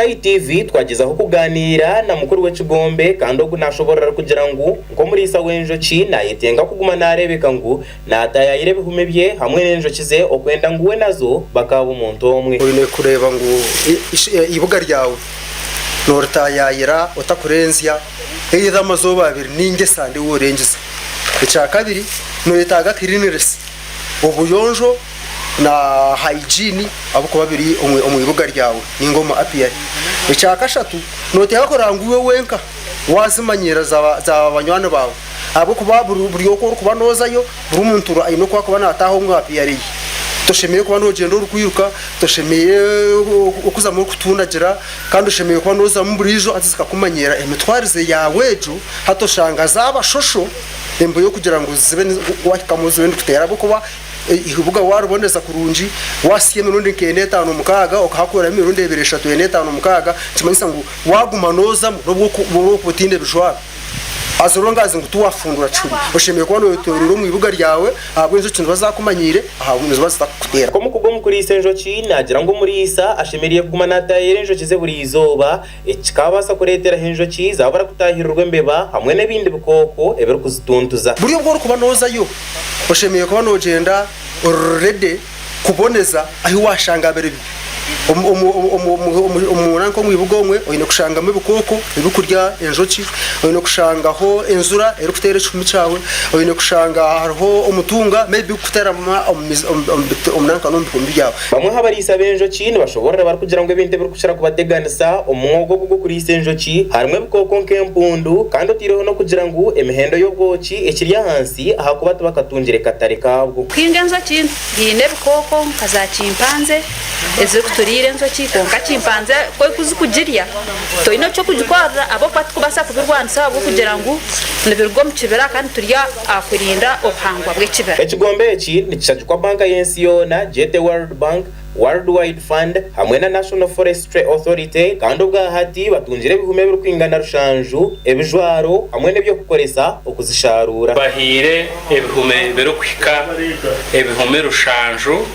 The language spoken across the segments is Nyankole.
Sky TV twagyezaho kugaaniira na mukuru w'ekigombe kandi ogu nashoborora arikugira ngu nk'omuriisa w'enjoki nayetenga kuguma nareebeka ngu naataayaayira ebihumi bye hamwe n'enjoki ze okwenda ngu we nazo bakaaba omuntu omwe. Oine kureeba ngu eibuga ryawe nooritaayaayira otakurenzya either amazooba abiri nainga esande waaba orengize. Ekyakabiri, nooyetaaga cleanliness, obuyonjo na hygiene ahabw'okuba biri omu ibuga ryawe nainga omu apiary. Ekyakashatu, nooteekwa kureba ngu iwe wenka waazimanyiira zaaba banywani baawe ahabw'okuba buri oku orikuba noozayo buri muntu aine oku arikuba naataaha omu apiary ye. Toshemereire kuba noogyenda orikwiruka, toshemereire kuzamu orikutuunagira kandi oshemereire kuba noozamu buriijo hati zikakumanyiira emitwarize yaawe egyo hati oshanga zaaba shosho embu y'okugira ngu zibe waahikamu zibe nizikuteera ahabw'okuba Eibuga waariboneza kurungi, waasya emirundi nk'ena etaano mukaaga, okahakuuramu emirundi ebiri eshatu ena etaano mukaaga, nikimanyisa ngu waaguma noozamu n'obu orikuba otaine bijwaro. As long as ngu tiwaafundura kihumi, oshemereire kuba nooyetooroora omu ibuga ryawe ahabw'enjoki niziba zaakumanyiire, niziba zitakukuteera. Omukugu omu kuriisa enjoki naagira ngu omuriisa ashemereire kuguma naataayaira enjoki ze buri izooba. Eki kikabaasa kureeteraho enjoki zaabura kutaahirirwa embeba hamwe n'ebindi bikooko ebirikuzituntuza. Buri obu orikuba noozayo, oshemereire kuba noogyenda ori ready kuboneza ahu waashanga biri bibi. Omu ibuga omwe oine kushangamu ebikooko ebirikurya enjoki, oine kushangaho enjura erikuteera ekihumi kyawe, oine kushanga hariho omutunga maybe gurikuteera omu bihumi byawe. Bamwe aha bariisa b'enjoki nibashoboorora barikugira ngu ebintu ebirikukira kubateganisa omu mwoga ogu gw'okuriisa enjoki harimu ebikooko nk'empundu kandi otaireho n'okugira ngu emihendo y'obwoki ekiri ahansi ahakuba tibakatungire katare kaabwo. Kuhinga enjoki haine ebikooko nka za kimpanze ezirikuturiira enjoki kwonka kimpanze ku erikuzikugirya toine eky'okugikorera ahabw'okuba titukubaasa kubirwanisa ahabw'okugira ngu nibiruga omu kibira kandi turi aha kurinda obuhangwa bw'ekibira. Ekigombe eki nikishagikwa Banka y'ensi yoona, gyete World Bank, World Wide Fund hamwe na National Forestry Authority kandi obwahati batungire ebihumi ebirikwingana rushanju, ebijwaro hamwe n'eby'okukoresa okuzisharuura. Tubahaire ebihumi birikuhika ebihumi rushanju,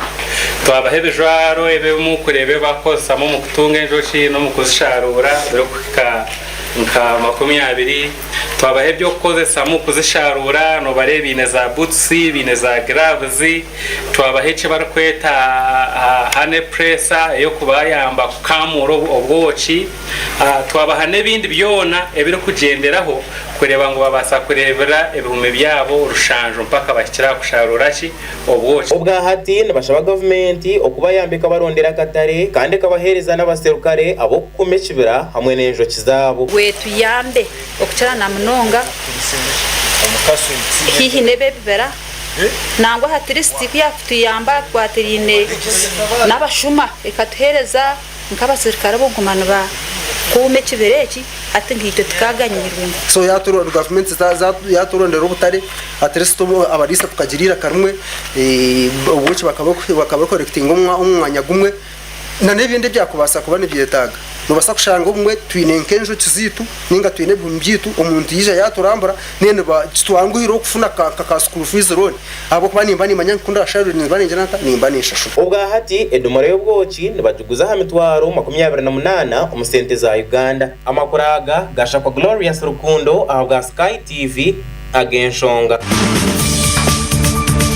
twabaha ebijwaro ebi murikureeba ebi barikukozesamu omu kutunga enjoki n'omu kuzisharuura birikuhika nka 20. Twabaha eby'okukozesamu kuzisharuura, noobareeba baine za butusi, baine za giravuzi, twabaha eki barikweta honey presser ey'okubayamba kukamuura obwoki, twabaha n'ebindi byona ebirikugyenderaho kureeba ngu babaasa kureebera ebihumi byabo rushanju mpaka bahikire aha kusharuura ki? Obwoki. Obwahati nibashaba gavumenti okubayamba ekabarondera akatare kandi ekabaheereza n'abaserukare ab'okukuma ekibira hamwe n'enjoki zaabo. Bwetuyambe okukira na munonga haihi n'eb'ebibira nangwa aha tirisiti ku yakutuyamba ahabikwatiraine n'abashuma ekatuheereza nk'abaserukare ab'okuguma nibakuuma ekibira eki hati nkaitwe tukaganyirwemu. So gavumenti yaturondera obutare at least abariisa tukagira eiraka rimwe, obwoki bakabukorekitinga omu mwanya gumwe na n'ebindi ebyakubaasa kuba nibyetaaga. Noobaasa kushanga obumwe twine nk'enjoki zaitu nainga twine ebihumi byaitu omuntu yaija yaaturambura then kitwanguhira okufuna nka ka school fees loan ahabw'okuba nimba nimanya ngu ku ndasharure nimba ningira nta? Nimba ninshashura. Obwahati edomora y'obwoki nibagiguza aha mitwaro 28 omu sente za Uganda. Amakuru aga gashakwa Glorious Rukundo ahabwa Sky TV ag'enshonga.